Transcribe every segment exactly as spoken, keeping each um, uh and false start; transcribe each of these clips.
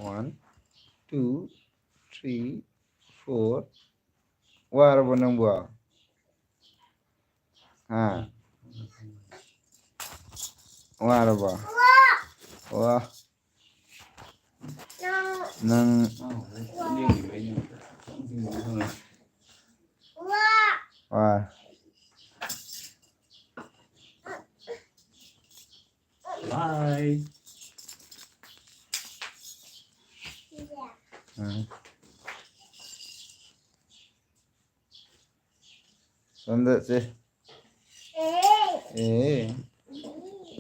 One, two, three, four. ꯋꯥꯔꯕꯣ ꯅꯪꯕꯣ? ꯍꯥ? ꯋꯥꯔꯕꯣ? ꯋꯥ꯫ ꯅꯪ꯫ ꯋꯥ꯫ Bye. ꯎꯝ꯫ ꯁꯣꯝꯗ ꯁꯦ꯫ A,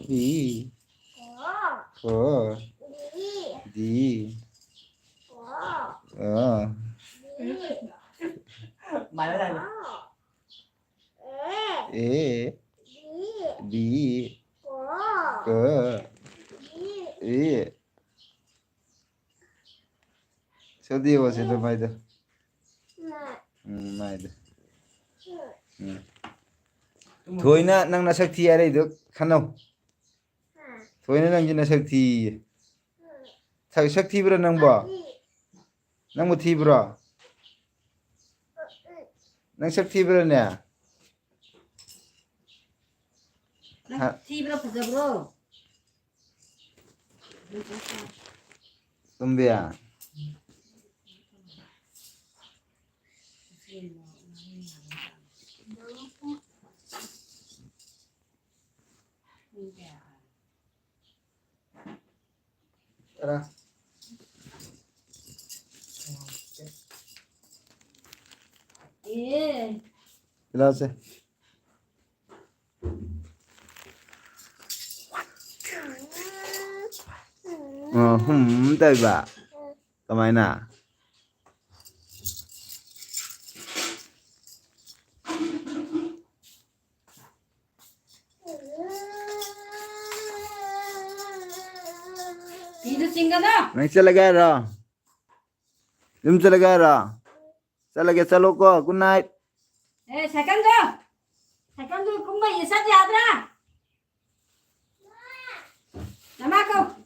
B, ꯀꯣ꯫ ꯀꯣ꯫ D, D, ꯀꯣ꯫ ꯑ꯫ D, ꯀꯣ꯫ A, A, B, B, ꯀꯣ꯫ ꯀ꯫ D, A꯫ ꯁꯦꯝꯗꯣꯛꯑꯣ, ꯁꯦꯝꯗꯣꯛꯑꯣ, ꯃꯥꯏꯗꯣ꯫ ꯎꯝ, ꯃꯥꯏꯗꯣ꯫ ꯎꯝ꯫ ꯊꯣꯏꯅ ꯅꯪ ꯅꯁꯛ ꯊꯤ ꯍꯥꯏꯔꯛꯏꯗꯣ ꯈꯟꯅꯧ꯫ ꯊꯣꯏꯅ ꯅꯪꯁꯦ ꯅꯁꯛ ꯊꯤꯌꯦ꯫ ꯁꯛ, ꯁꯛ ꯊꯤꯕ꯭ꯔꯥ ꯅꯪꯕꯣ? ꯅꯪꯕꯨ ꯊꯤꯕ꯭ꯔꯣ? ꯅꯪ ꯁꯛ ꯊꯤꯕ꯭ꯔꯥꯅꯦ? ꯅꯪ ꯍꯥ? ꯊꯤꯕ꯭ꯔꯣ, ꯐꯖꯕ꯭ꯔꯣ? ꯇꯨꯝꯕꯤ꯫ ꯇꯔꯥ꯫ ꯑꯦ꯫ ꯄꯤꯂꯥꯎꯁꯦ꯫ ꯑ, ꯍꯨꯝ ꯇꯧꯔꯤꯕ꯫ ꯀꯃꯥꯏꯅ? ꯐꯤꯗꯨ ꯆꯤꯡꯒꯅꯨ꯫ ꯅꯪ ꯆꯠꯂꯒꯦ ꯍꯥꯏꯔꯣ? ꯌꯨꯝ ꯆꯠꯂꯒꯦ ꯍꯥꯏꯔꯣ? ꯆꯠꯂꯒꯦ, ꯆꯠꯂꯣꯀꯣ꯫ Good night꯫ ꯑꯦ, ꯁꯥꯏꯀꯜꯗꯣ, ꯁꯥꯏꯀꯜꯗꯣ ꯀꯨꯝꯕ ꯆꯠ ꯌꯥꯗ꯭ꯔꯥ? ꯅꯃꯥ ꯀꯧ꯫